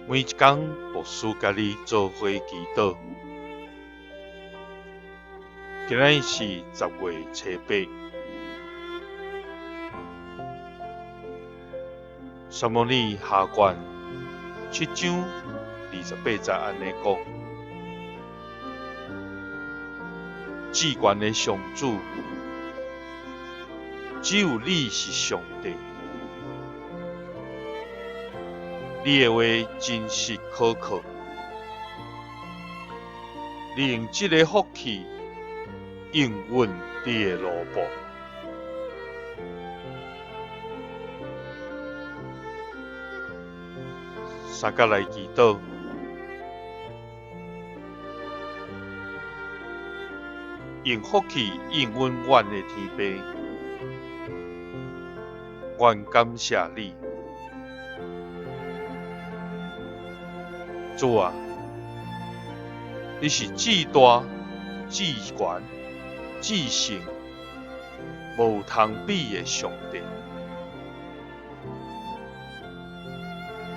每一工牧師佮你做伙祈禱。今仔日是10月初8，撒母耳下卷7章28節按呢講：至懸的上主，只有你是上帝。你的話真實可靠，你用這个福氣應允你的奴僕。相佮來祈禱，用福氣應允阮的天父，阮感謝你。主啊，你是至大、至懸、至聖、無通比的上帝。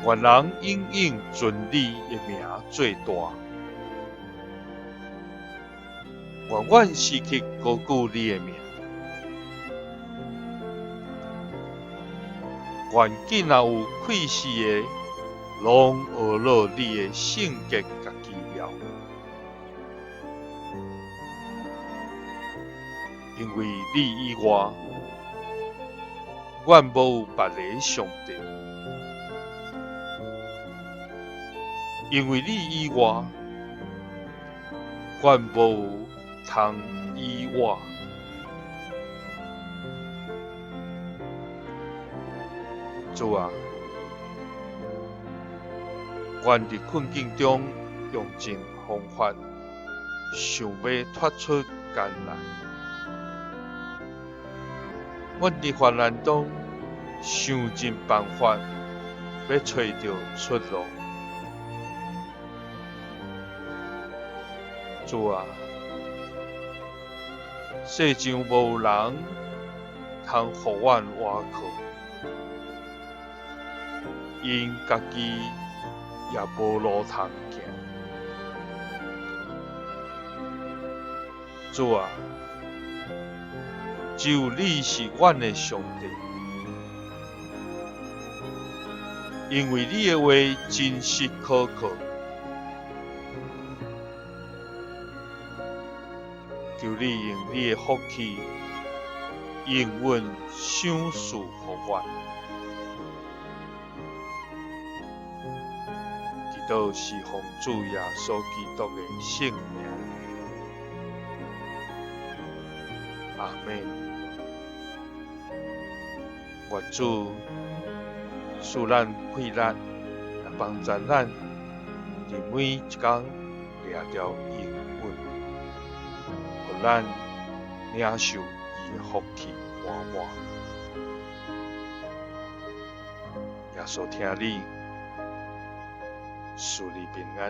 願人永遠尊你的名做大，願阮時刻高舉你的名。願囝仔有氣勢的，攏學落你的聖潔佮奇妙，因為你以外，阮無有別个上帝。因為你以外，阮無有通依倚。主啊，阮佇困境中用盡方法，想欲脫出艱難；阮佇患難中想盡辦法，欲揣著出路。主啊，世上無人通予阮倚靠，𪜶家己也無路通行。主啊，只有你是阮的上帝，因為你的話真實可靠。求你用你的福氣，應允賞賜予阮。祈禱是奉主耶穌基督的聖名。阿們。願主賜咱氣力，來幫助咱佇每一工掠著應允，予咱領受伊的福氣滿滿。耶穌疼你，賜你平安。